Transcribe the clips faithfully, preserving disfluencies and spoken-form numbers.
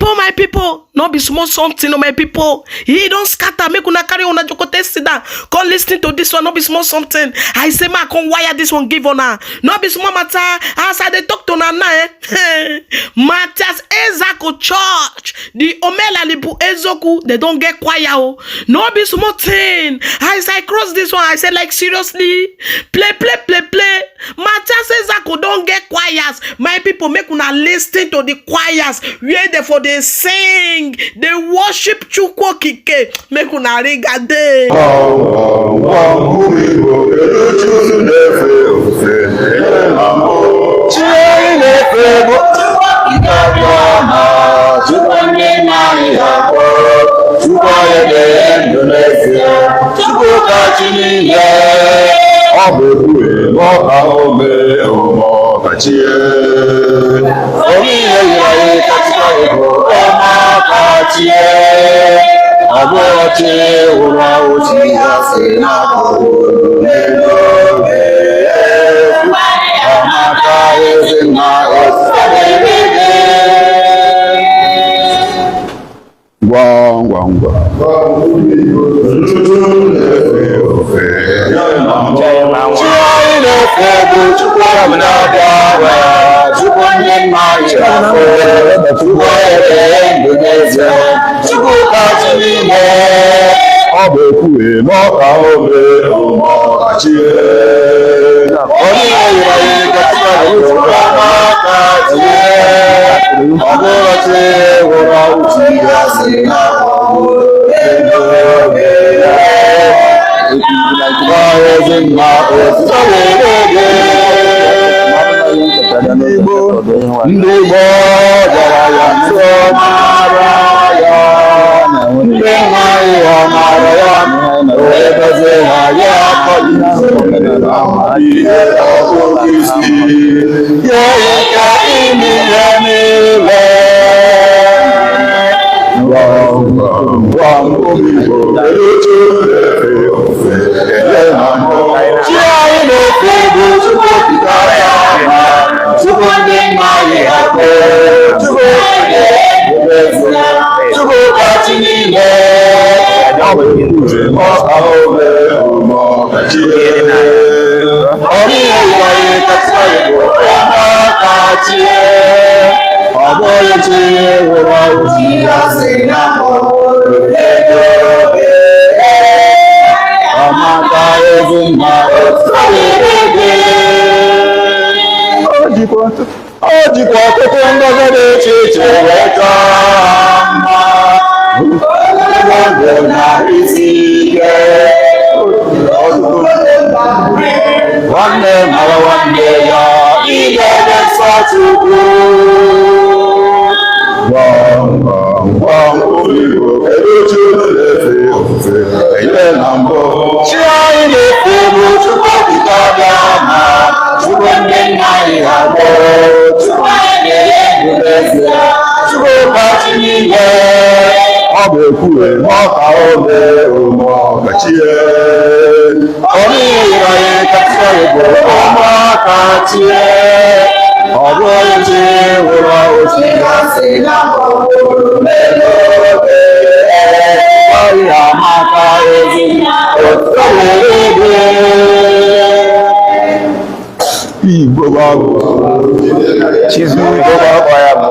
Poor my people, no be small something, oh my people. He don scatter, make una carry una jokote sit down. Come listen to this one, no be small something. I say, ma, come wire this one, give una. No be small matter. As I dey talk to una now, eh? Matthias Ezako Church, the Omelalibu Ezoku, they don't get choir, oh. No be small thing. As I cross this one, I say, like, seriously? Play, play, play, play. Matthias Ezako don't get choirs. My people, make una listen to the choirs where they for they sing, they worship Chukwu Okike. Make una ring a day. Ọ bụ ekwughị ma ọ ka ome ụmụ ọkachie. Onye ihe yiri anyị katika ego ọma kachie. Ọ bụrụ chi wụrụ awụ chi ya si na n'elu obe. Amaka ezi mma otuto dịrị gị. Gwam, gwam, gwam. Chi anyị na-efe bụ Chukwu ọbụla dị agha, Chukwu ndị nna anyị ha, Chukwu eke ndụ n'ezie, Chukwu ka chi niile. Ọ bụ ekwughị ma ọ ka ome ụmụ ọkachie. Onye yiri anyị katika ego ọma kachie. Ọ bụrụ chi wụrụ awụ chi ya si na ndị Igbo, ndị Igbo jara ya ntụ mara ya, ndị nna anyị ha mara ya, wee gọzie ha, ya akọ ihe omenala ahụ ihe ọkpụkpụ isi. Ya ike ime ihe niile. Gwam, gwam, gwam, ụmụ Igbo, kedu otu unu na-efe ofufe? Ekele na mbụ. Chi anyị na-efe bụ Chukwu Okike abịa ma, Chukwu ndị nna anyị ha kpee, Chukwu Okike bụ ezi ya, Chukwu ka chi niile. Ọ bụ ekwughị ma ọ ka ome ụmụ ọkachie. Ọ dịghị anyị katika ego ọma kachie. Ọ bụghị chi wụrụ awụ chi ya si na ọ bụrụ ego obe. Amaka ezi mma otuto dịrị gị. O jikwa ọtụtụ O jikwa ọtụtụ ngọzi dị iche iche wee chọọ mma. Ogologo ndụ na isi ike. Nwanne mara nwanne ya, ị ga-eme nsọ Chukwu. Gwam, gwam, gwam, ụmụ Igbo, kedu otu unu na-efe ofufe? Ekele na mbụ. Chi anyị na-efe bụ Chukwu Okike abịa ma, Chukwu ndị nna anyị ha kpọọ, Chukwu anyị na-enye ndụ n'ezie, Chukwu ka chi niile. Ọ bụ ekwughị ma ọ ka ome ụmụ ọkachie. Ọ dịghị anyị katika ego ọma kachie. Ọ bụghị chi wụrụ awụ chi ya si na ọ bụrụ ego obe. Ọ dịghị Amaka ezi otuto dịrị gị. Igbo gbagbo. Chizu Igbo gbagbo ya bụ.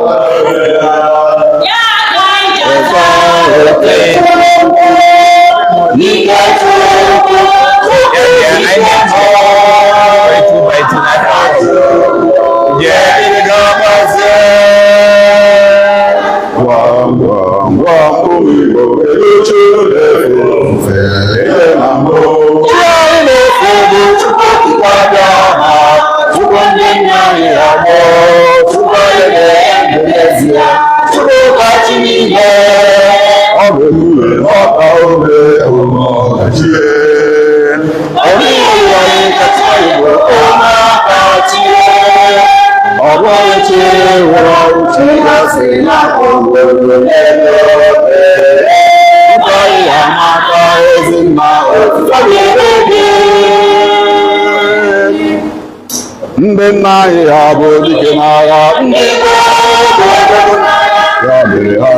Ẹ̀fọ́ òkè. Nígbà tó kú, ó kú. Gwam, gwam, gwam, ụmụ Igbo, kedu otu unu na-efe ofufe? Ekele na mbụ. Chi anyị na-efe bụ Chukwu Okike abịa ma, Chukwu ndị nna anyị ha kpọọ, Chukwu anyị na-enye ndụ n'ezie, Chukwu ka chi niile. Ọ bụ ekwughị ma ọ ka ome ụmụ ọkachie. Ọ dịghị anyị katika ego ọma kachie. Ọ bụghị chi wụrụ awụ chi ya si na ọ bụrụ ego obe. Nkwa ya Amaka ezi mma otuto dịrị gị. Ndị nna anyị ha bụ dike n'agha, ndị gboo bụ odogwu n'agha. Ya mere ha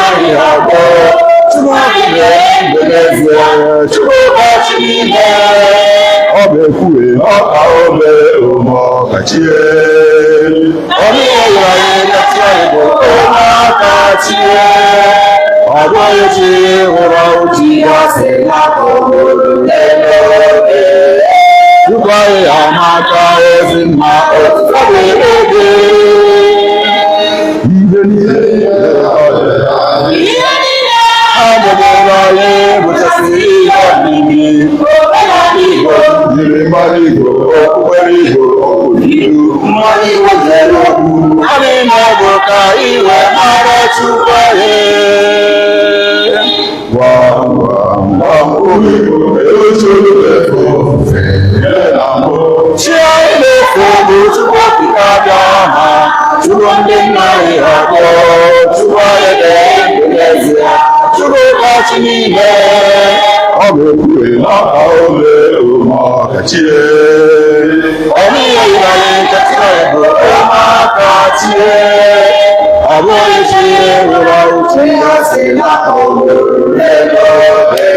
Anyị abụọ, Chukwu okike ndụ n'ezie, Chukwu ụbọchị niile. Ọ bụ ekwuwe, ọ ka o mee, ụmụ ọkachie. Ọ dịghị ọyịrị anyị kasị anyị bụ onye aka chie. Ọ bụghị chi hụrụ ọrụ chi ya si n'aka ọhụrụ n'elu obi. Chukwu anyị amaka ezi mma, otuto dịrị gị. Ihe niile Ihe niile a mụbara anyị bụchasị ihe omimi. Omenala Igbo, njirimara Igbo, okpukpere Igbo, ilu, mmanụ Igbo jere okwu. Anyị na-abụ ka anyị wee mara Chukwu anyị. Gwam, gwam, gwam, ụmụ Igbo, elu Chukwu efu ofufe, ele na mbụ. Chi anyị na-efe bụ Chukwu okike abịa ma Chukwu ndị nna anyị ha bụ Chukwu anyị dị ndụ n'ezie. Chukwu ụbọchị niile, ọ bụ ekwuwe na ọ ka o mee, ụmụ ọkachie. Ọ dịghị ọyịrị anyị kasị anyị bụ onye aka chie. Ọ bụghị chi hụrụ ọrụ chi ya si n'aka ọhụrụ n'elu obi.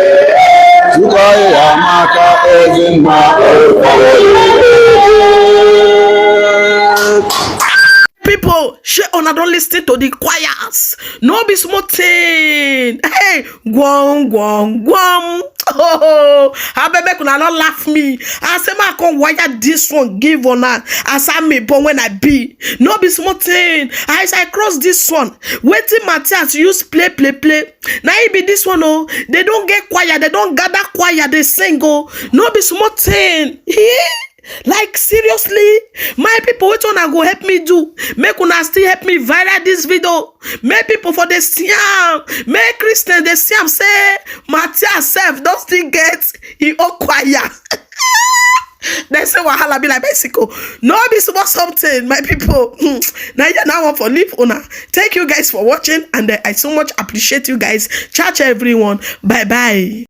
Chukwu anyị amaka ezi mma. People, shey una don listen to the choirs? No be small thing. Hey, gwom, gwom, gwom. Oh, abeg, make una no laugh me. I say, make I come wire this one give una. As I may born when I be. No be small thing. As I cross this one, wetin Matthias use play, play, play. Na e be this one, oh. They don get choir, they don gather choir, they sing, oh. No be small thing. Like, seriously, my people, wetin una go help me do? Make una still help me viral this video. Make people for the Siam, make Christians the Siam say Matthias self don still get him own choir. They say wahala be like bicycle. No be small something, my people. Hmm. Now, yeah, now one for leave una. Thank you guys for watching, and uh, I so much appreciate you guys. Church everyone. Bye bye.